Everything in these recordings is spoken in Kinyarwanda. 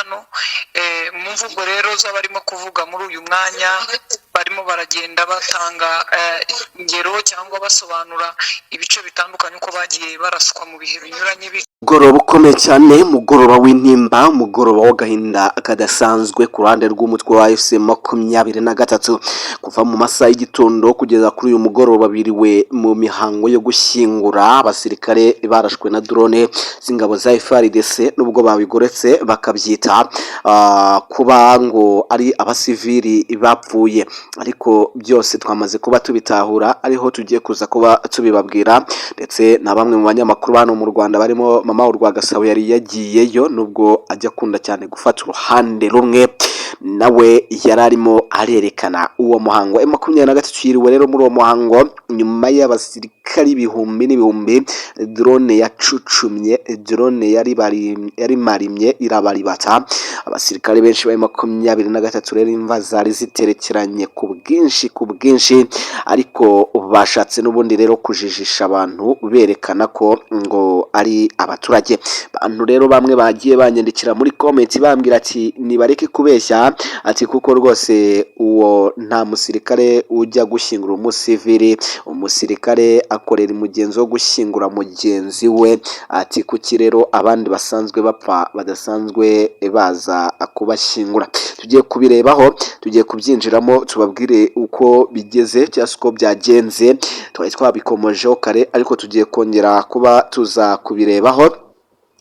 hano. Mu mvugo rero z'abarimo kuvuga muri uyu mwanya, barimo baragenda batanga ingero cyangwa basobanura ibice bitandukanye uko bagiye baraswa mu bihe binyuranye. Umugoroba ukomeye cyane, umugoroba w'intimba, umugoroba w'agahinda kadasanzwe ku ruhande rw'umutwe wa AFC 23. Kuva mu masaha y'igitondo kugeza kuri uyu mugoroba biriwe mu mihango yo gushyingura abasirikare barashwe na drone z'ingabo za FARDC, nubwo babigoretse bakabyita kuba ngo ari abasivili bapfuye, ariko byose twamaze kuba tubitahura, ariho tugiye kuza kuba tubibabwira. Ndetse na bamwe mu banyamakuru hano mu Rwanda barimo Mama Urwagasabo yari yagiyeyo, nubwo ajya akunda cyane gufata uruhande rumwe, nawe yari arimo arerekana uwo muhango. M23 yiriwe rero muri uwo muhango nyuma y'abasirikari ibihumbi n'ibihumbi drone yacucumye, drone yari marimye irabaribata. Abasirikare benshi ba 23 rero imva zari ziterekeranye ku bwinshi, ku bwinshi, ariko bashatse n'ubundi rero kujijisha abantu berekana ko ngo ari abaturage. Abantu rero bamwe bagiye banyandikira muri comment bambwira ati nibareke kubeshya, ati kuko rwose uwo nta musirikare ujya gushyingura umusivili, umusirikare akorera umugenzi wo gushyingura mugenzi we, ati kuki rero abandi basanzwe bapfa badasanzwe baza kubashyingura? Tugiye kubirebaho, tugiye kubyinjiramo, tubabwire uko bigeze cyangwa se uko byagenze. Twari twabikomojeho kare, ariko tugiye kongera kuba tuza kubirebaho.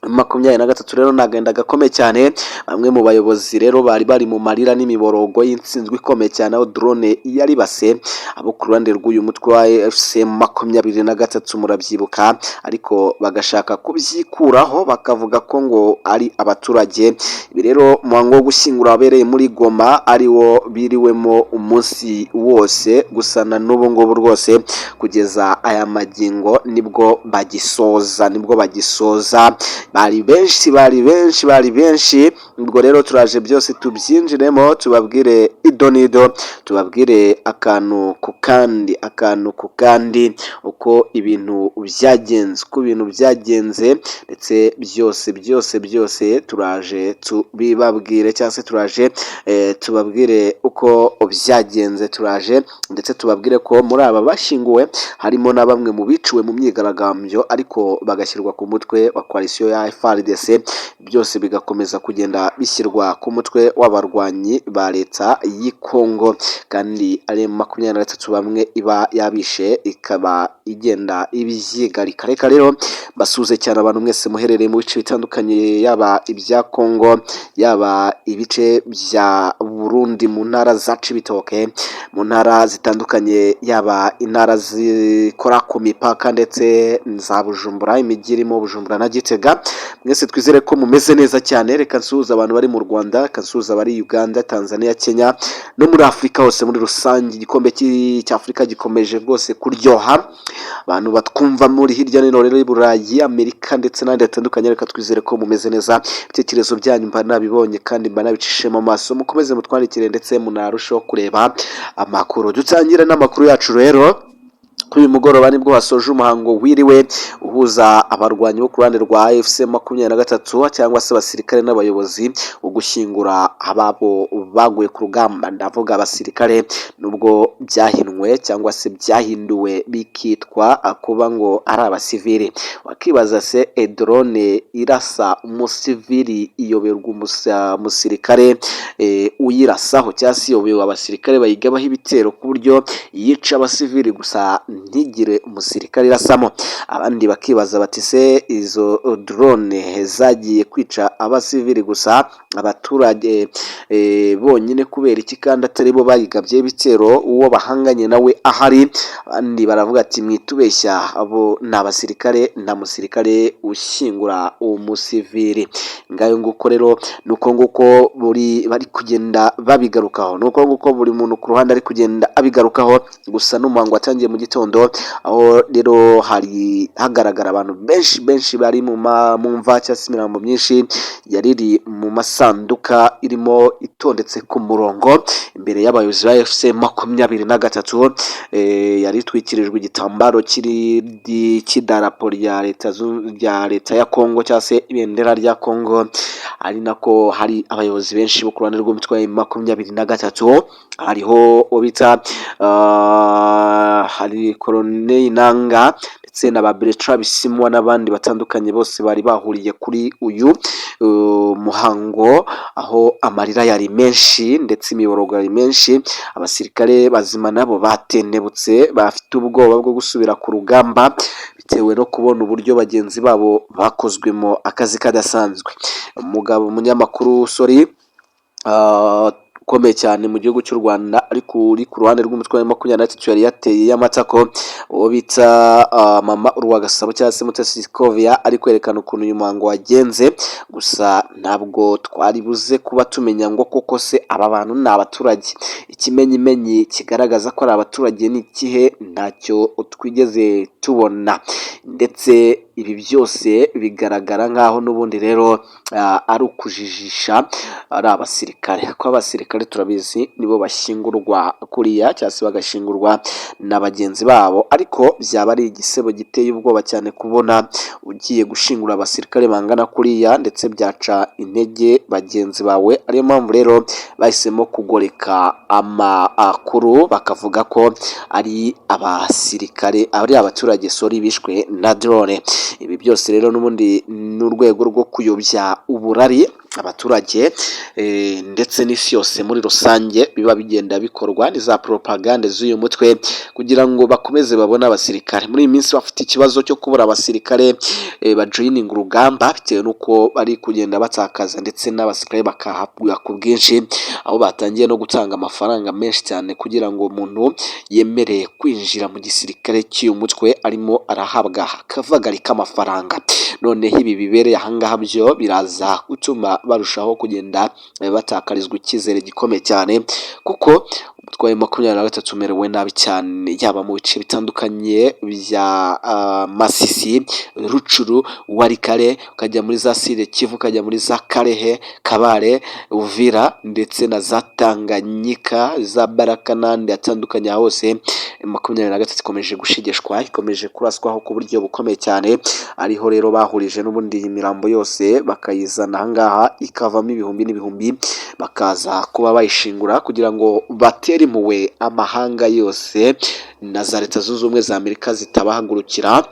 23 rero ni agahinda gakomeye cyane. Bamwe mu bayobozi rero bari bari mu marira n'imiborogo y'intsinzwi ikomeye cyane, aho drone yaribase abo ku ruhande rw'uyu mutwe wa AFC 23, murabyibuka, ariko bagashaka kubyikuraho bakavuga ko ngo ari abaturage. Ibi rero, umuhango wo gushyingura wabereye muri Goma, ari wo biriwemo umunsi wose, gusa na n'ubu ngubu rwose kugeza aya magingo nibwo bagisoza, nibwo bagisoza. Bari benshi, bari benshi, bari benshi. Ubwo rero turaje byose tubyinjiremo, tubabwire ido n'ido, tubabwire akantu ku kandi, akantu ku kandi, uko ibintu byagenze, uko ibintu byagenze, ndetse byose byose byose turaje tubibabwire, cyangwa se turaje tubabwire uko byagenze. Turaje ndetse tubabwire ko muri aba bashyinguwe harimo na bamwe mu biciwe mu myigaragambyo, ariko bagashyirwa ku mutwe wa coalition ya FARDC, byose bigakomeza kugenda bishyirwa ku mutwe w'abarwanyi ba leta y'i Kongo, kandi ari 23 bamwe iba yabishe ikaba igenda ibyigarika. Reka rero basuhuze cyane abantu mwese muherereye mu bice bitandukanye, yaba ibya Kongo, yaba ibice bya Burundi mu ntara za Cibitoke, mu ntara zitandukanye, yaba intara zikora ku mipaka ndetse za Bujumbura, imijyi irimo Bujumbura na Gitega. Mwese twizere ko mumeze neza cyane. Reka nsuhuze abantu bari mu Rwanda, reka nsuhuze abari Uganda, Tanzania, Kenya no muri Afurika hose muri rusange. Igikombe cy'Afurika gikomeje rwose kuryoha. Abantu batwumva muri hirya no hino rero i Burayi, Amerika ndetse n'ahandi hatandukanye, reka twizere ko mumeze neza. Ibitekerezo byanyu mba nabibonye kandi mba nabicishemo amaso. Mukomeze mutwandikire ndetse munarusheho kureba amakuru. Dutangire n'amakuru yacu rero. Kuri uyu mugoroba nibwo hasoje umuhango wiriwe uhuza abarwanyi bo ku ruhande rwa AFC 23, cyangwa se abasirikare n'abayobozi, wo gushyingura ababo baguye ku rugamba. Ndavuga abasirikare, nubwo byahinwe cyangwa se byahinduwe bikitwa kuba ngo ari abasivili. Wakibaza se drone irasa umusivili iyoberwa umusirikare uyirasaho, cyangwa se iyobewe abasirikare bayigabaho ibitero, ku buryo yica abasivili gusa ntigire umusirikare irasamo? Abandi bakibaza bati se izo drone zagiye kwica abasivili gusa, abaturage bonyine, kubera iki kandi atari bo bayigabye ibitero, uwo bahanganye nawe ahari? Abandi baravuga ati mwitubeshya, abo ni abasirikare, nta musirikare ushyingura umusivili. Ngayo nguko rero, ni uko nguko buri bari kugenda babigarukaho, ni uko nguko buri muntu ku ruhande ari kugenda abigarukaho. Gusa n'umuhango watangiye mu gitondo, aho rero hari hagaragara abantu benshi benshi bari mu mva cyangwa se imirambo myinshi yari iri mu masanduka irimo. itondetse ku murongo imbere y'abayobozi ba AFC 23, yari itwikirijwe igitambaro kiri cy'idarapo rya leta ya Kongo cyangwa se ibendera rya Kongo, ari nako hari abayobozi benshi bo ku ruhande rw'umutwe wa 23. Hariho uwo bita hari Corneille Nanga ndetse na ba Bertrand Bisimwa n'abandi batandukanye, bose bari bahuriye kuri uyu muhango, aho amarira yari menshi ndetse imiborogo yari menshi. Abasirikare bazima nabo batentebutse, bafite ubwoba bwo gusubira ku rugamba bitewe no kubona uburyo bagenzi babo bakozwemo akazi kadasanzwe. Umugabo umunyamakuru, sorry, ukomeye cyane mu gihugu cy'u Rwanda ariko uri ku ruhande rw'umutwe wa 23 yari yateye y'amatako, uwo bita Mama Urwagasabo cyangwa se Mutesi Scovia, ari kwerekana ukuntu uyu muhango wagenze. Gusa ntabwo twari buze kuba tumenya ngo koko se aba bantu ni abaturage? Ikimenyimenyi kigaragaza ko ari abaturage ni ikihe? Ntacyo twigeze tubona. Ndetse ibi byose bigaragara nk'aho n'ubundi rero ari ukujijisha, ari abasirikare, kuko abasirikare turabizi nibo bashyingurwa kuriya cyangwa se bagashingurwa na bagenzi babo. Ariko byaba ari igisebo giteye ubwoba cyane kubona ugiye gushingura abasirikare bangana kuriya, ndetse byaca intege bagenzi bawe. Ariyo mpamvu rero bahisemo kugoreka amakuru bakavuga ko ari abasirikare, ari abaturage, sorry, bishwe na drone. Ibi byose rero n'ubundi ni urwego rwo kuyobya uburari abaturage ndetse n'isi yose muri rusange. Biba bigenda bikorwa ni za propagande z'uyu mutwe kugira ngo bakomeze babone abasirikare. Muri iyi minsi bafite ikibazo cyo kubura abasirikare bajoininga urugamba, bitewe n'uko bari kugenda batakaza ndetse n'abasirikare bakahabwa ku bwinshi, aho batangiye no gutanga amafaranga menshi cyane kugira ngo umuntu yemere kwinjira mu gisirikare cy'uyu mutwe, arimo arahabwa akavagari k'amafaranga. Noneho ibi bibereye ahangaha byo biraza gutuma barushaho kugenda batakarizwa icyizere gikomeye cyane, kuko umutwe wa 23 umerewe nabi cyane, yaba mu bice bitandukanye bya Masisi, Rutshuru, Walikale, ukajya muri za Sud Kivu, ukajya muri za Kalehe, Kabare, Uvira ndetse na za Tanganyika, za Baraka n'ahandi hatandukanye. Hose 23 ikomeje gushegeshwa, ikomeje kuraswaho ku buryo bukomeye cyane. Ariho rero bahurije n'ubundi imirambo yose bakayizana ahangaha, ikavamo ibihumbi n'ibihumbi, bakaza kuba bayishingura kugira ngo batere impuhwe amahanga yose na za Leta Zunze Ubumwe za Amerika zitabahagurukira.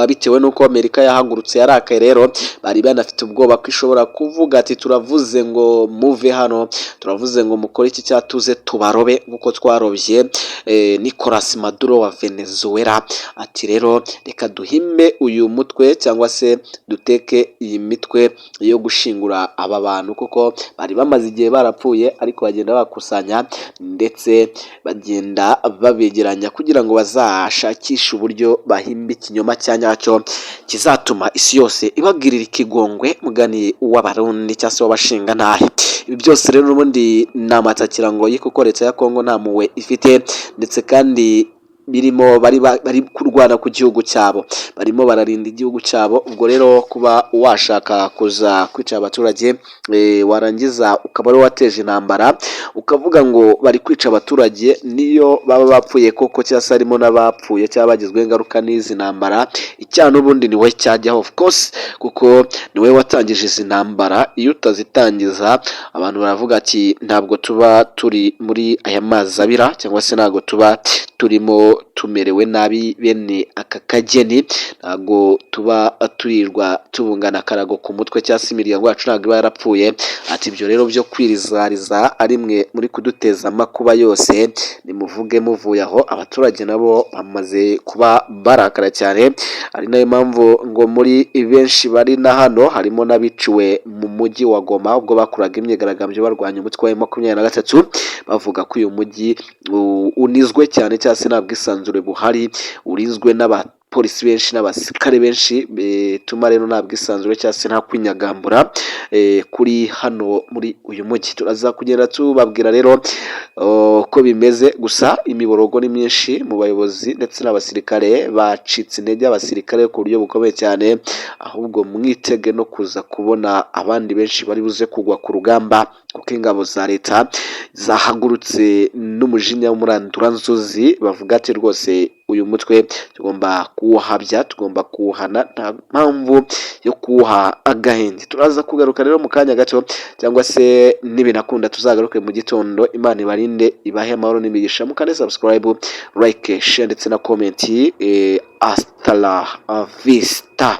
Bitewe n'uko Amerika yahagurutse yarakaye rero, bari banafite ubwoba ko ishobora kuvuga ati: "Turavuze ngo muve hano, turavuze ngo mukore iki cyatuze tubarobe nk'uko twarobye Nicolas Maduro wa Venezuela." Ati: "Rero reka duhimbe uyu mutwe cyangwa se duteke iyi mitwe yo gushingura aba bantu," kuko bari bamaze igihe barapfuye, ariko bagenda bakusanya ndetse bagenda babegeranya kugira ngo bazashakishe uburyo bahimba ikinyoma cya nyacyo kizatuma isi yose ibagirira ikigongwe, mugani w'Abarundi cyangwa se w'abashingantahe. Ibi byose rero n'ubundi ni amatakirangoyi, kuko leta ya Kongo nta mpuhwe ifite, ndetse kandi birimo bari kurwana ku gihugu cyabo, barimo bararinda igihugu cyabo. Ubwo rero kuba washaka kuza kwica abaturage, warangiza ukaba ari wateje intambara, ukavuga ngo bari kwica abaturage, niyo baba bapfuye koko cyangwa se harimo n'abapfuye cyangwa bagizweho ingaruka n'izi ntambara, icyaha n'ubundi ni wowe cyajyaho, of course, kuko ni wowe watangije izi ntambara. Iyo utazitangiza, abantu baravuga ati ntabwo tuba turi muri aya mazi abira, cyangwa se ntabwo tuba turimo tumerewe nabi bene aka kageni, ntabwo tuba turirwa tubungana akarago ku mutwe, cyangwa se imiryango yacu ntabwo iba yarapfuye. Ati: "Ibyo rero byo kwirizariza ari mwe muri kuduteza amakuba yose, nimuvuge muvuye aho." Abaturage nabo bamaze kuba barakara cyane, ari nayo mpamvu ngo muri benshi bari na hano harimo n'abiciwe mu mujyi wa Goma ubwo bakoraga imyigaragambyo barwanya umutwe wa 23, bavuga ko uyu mujyi unizwe cyane cyangwa se nta bwisanzure buhari, urinzwe n'abapolisi. Abapolisi benshi n'abasirikare benshi, bituma rero nta bwisanzure cyangwa se nta kwinyagambura kuri hano muri uyu mujyi. Turaza kugenda tubabwira rero uko bimeze. Gusa imiborogo ni myinshi mu bayobozi ndetse n'abasirikare bacitse intege, abasirikare ku buryo bukomeye cyane. Ahubwo mwitege no kuza kubona abandi benshi bari buze kugwa ku rugamba, kuko ingabo za leta zahagurutse n'umujinya w'umuranduranzuzi, bavuga ati: "Rwose uyu mutwe tugomba kuwuhabya, tugomba kuwuhana, nta mpamvu yo kuwuha agahenge." Turaza kugaruka rero mu kanya gato, cyangwa se nibinakunda tuzagaruke mu gitondo. Imana ibarinde, ibahe amahoro n'imigisha. Mukande subscribe, like, share ndetse na comment. Hasta la vista.